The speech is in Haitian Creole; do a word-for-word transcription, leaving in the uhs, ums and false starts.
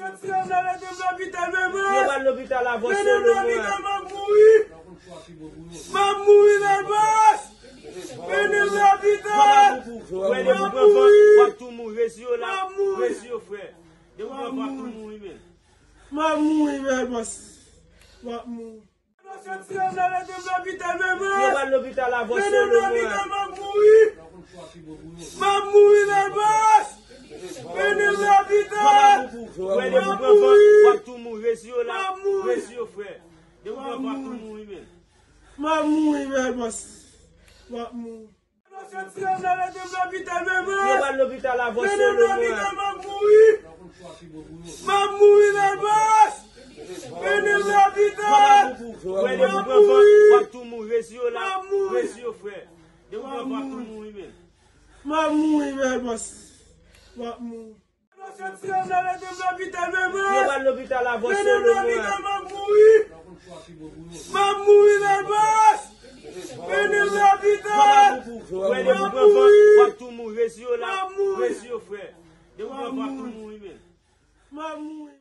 Yo pral lopital avè solo mwen. M ap mouri. M ap mouri, Lèlbas. Mennen m lopital. Frè, depi w pran van, w ap tou mouri. Resi yo la, resi yo, frè. Depi w pran van, w ap tou mouri, men. M ap mouri, Lèlbas. M ap mouri. Yo pral lopital avè solo mwen. M ap mouri, Lèlbas. Mennen m lopital. Frè, depi w pran van, w ap tou mouri. Resi yo la, resi yo, frè. Depi w pran van, w ap tou mouri, men. M ap mouri, Lèlbas. M ap mouri. Yo pral lopital avè solo mwen. M ap mouri, Lèlbas. Mennen m lopital. Frè, depi w pran van, w ap tou mouri. Resi yo la, resi yo, frè. Depi w pran van, w ap tou mouri, men. M ap mouri, Lèlbas. M ap mouri. Yo pral lopital avè solo mwen. M ap mouri, Lèlbas. Mennen m lopital. Frè, depi w pran van, w ap tou mouri. Resi yo la, resi yo, frè. Depi w pran van, w ap tou mouri, men. M ap mouri.